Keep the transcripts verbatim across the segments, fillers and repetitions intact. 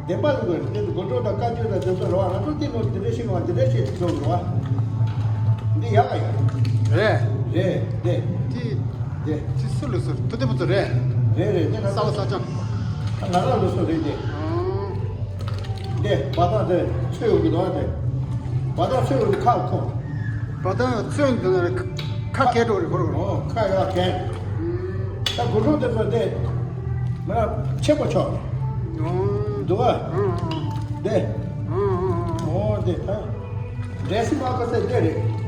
བདེན་པ་ལ་དགོས་རེད། དེ་དགོད་བྲོ་དང་བཀའ་བཀྱོན་དང་དེ་ཚོ་རེད་བ། ང་ཚོ་དེ་ནོར་དེ་འདྲ་ཞིག་ལ་དེ་འདྲ་བྱེད་ཐུབ་རེད་བ། འདི་ཡག་ག་ཡོད། རེད། རེད་དེ། དེ་དེ་དེ་སུ་ལུགས་སྲོལ་ཐུ་དེ་པོ་ཚོ་རེད། རེད་རེད། དེ་ན་ས་བ་ས་ཆ། ང་རང་ལུགས་སྲོལ་རེད་དེ། དེ་བ་དང་དེ་ཚོས་ཡོང་གི་འདུག་བ། དེ་བ་དང་ཚོས་ཡོང་གི་ཁ་ཁོ། བ་དང་ཚོས་འདི་ན་ཁ་ཁ་གས་འགྲོ་རེད་ཁོ་རེ་ཁོ་རེ། ཨོ་ཁ་ཡོད་གས། ད་དགོད་བྲོ་དེ་ཚོ་དེ་མི་ལ་ཆེན་པོ་ཆོག་འདུག་བ། དེ་ཨོ་དེ་ད་འདྲེ་སི་མ་ཁ་སེ་དེ་རེད།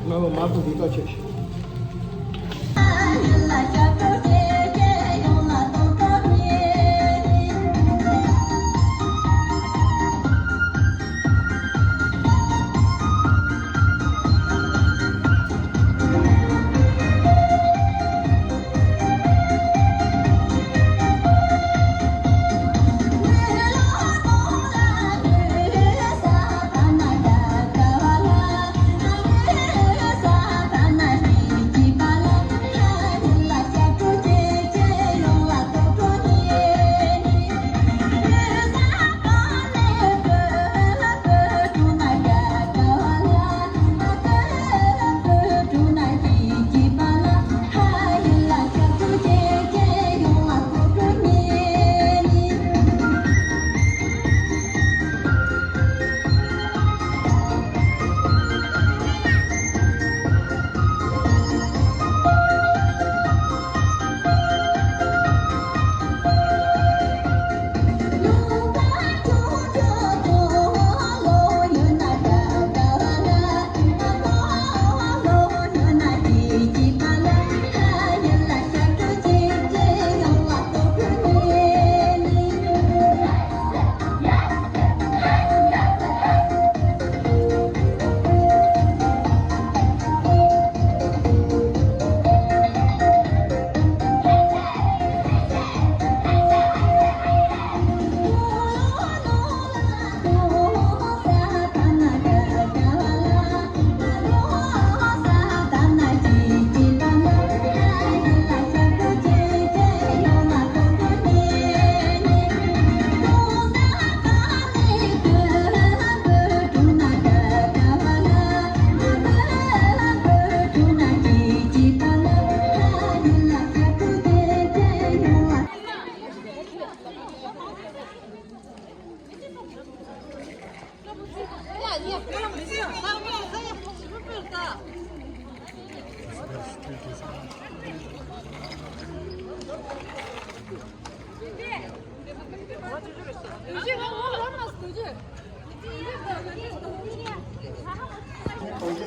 ང་ལ་མ་ཐུག་འདི་ལྟ་ཆེ།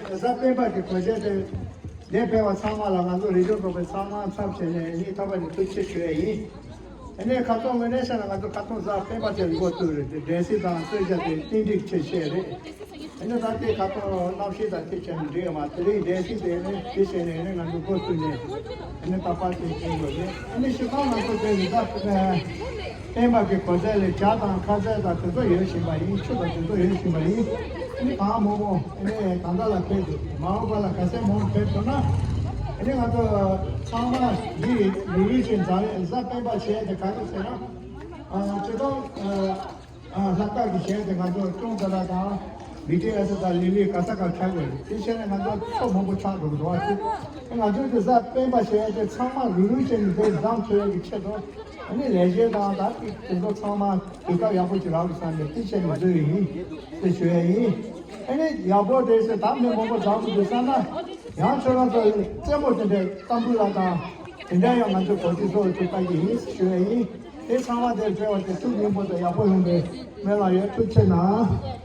གཟའ་སྤེན་པ་གི་གོ་ཆ་དེ། འདིར་ཕེབས་པ་ཚང་མ་ལ་ང་ཚོ་རི་ལྗོངས་ཚོགས་པའི་ཚང་མ་ཚབ་བྱས་ནས་ཨ་ནི་རྟག་པར་ནས་ཐུགས་རྗེ་ཆེ་ཞུ་ཡ་ཡིན། ཨ་ནི་ཁ་སང་དངོས་གནས་བཤད་ན་ང་ཚོ་ཁ་སང་གཟའ་སྤེན་པ་དེར་འགོ་བཙུགས་རེད་དེ། འགྲན་སེམས་དང་རྩོད་རྒྱག་དེ་ཏན་ཏིག་ཆེ་ཤོས་རེད། ཨ་ནི་ད་ལྟའི་ཁ་སང་གནམ་གཤིས་དང་དེ་བྱས་ནས་འགྲིག་ཡོད་མ་རེད། དེ་རིང་འགྲན་སེམས་དེ་ནི་དེ་བྱས་ནས་ཨ་ནི་ང་ཚོ་འགོ་བཙུགས་ནས་ཨ་ནི་རྟག་པར་དེ་བྱེད་དགོས་རེད། ཨ་ནི་སྤྱིར་བཏང་ང་ཚོ་དེ་རི་དྭགས་སྤེན་པ་གི་གོ་ཆ་ལ་ཇ་དང་ཁ་ཟས་དང་དེ་ཚོ་ཡོད་བཞིན་པ་ཡིན། ཆུ་དང་དེ་ཚོ་ཡོད་བཞིན་པ་ཡིན། ཨ་ནི་གང་མང་པོ་ཨ་ནི་ད་ལྟ་ལ་ཕེབས་འདུག་མ་འོངས་པ་ལ་ག་ཚད་མང་པོ་ཕེབས་ཐུབ་ན། ཨ་ནི་ང་ཚོ་ཚང་མ་འདི་ལུས་ལུས་ཅན་གཟའ་སྤེན་པ་བྱས་ཏེ་ག་རེ་ཟེར་ན། ཨ་སྤྱིར་བཏང་ཨ་ལྷག་དཀར་གྱི་གཞས་དེ་ང་ཚོ་ཀྲོང་ཏ་ར་དང་བི་ཊི་ཨེ་སི་དང་ལི་ལི་ག་ས་ག་ཆགས་དགོས་རེད། དེ་བྱས་ནས་ང་ཚོ་ཚོ་མང་པོ་ཆགས་འགྲོ་གི་འདུག་ཨ་ཅེ། ང་ཚོའི་དེ་གཟའ་སྤེན་པ་བྱས་ཏེ་ཚང་མ་ལུས་ལུས་ཅན་གྱི་དེ་མཚམས་འཚོལ་ཡག་གི་ཆེད་དུ། ཨ་ནི་ལས་བྱེད་དང་ད་ཐེངས་དེ་ཚོ་ཚང་མ་དུས་སྐབས་ཡག་པོ་ཅིག་རག་དགོས་བསམ་ནས་དེ་བྱས་ནས་བཟོས་ཡིན་ཟེར་ཞུ་ཡ་ཡིན། ཨ་ནི་ཡག་པོ་དེ་ཚོ་ད་མི་མང་པོ་རག་དགོས་འདུག་བསམ་ན། ཡང་ཁྱོད་རང་ཚོ་རྩེད་མོ་དེ་འདྲའི་ཏམ་བུ་ལ་དང་དེ་འདྲ་ཡང་ང་ཚོ་གོ་སྒྲིག་བཟོ་ཐུབ་པ་ཡིན་ཞུ་ཡ་ཡིན། དེ་ཚང་མ་དེར་སྤེལ་བ་དེ་ཐུགས་མཉེས་པོ་དང་ཡག་པོ་ཡོང་བའི་སྨོན་ལམ་ཡོད། ཐུགས་རྗེ་གནང་།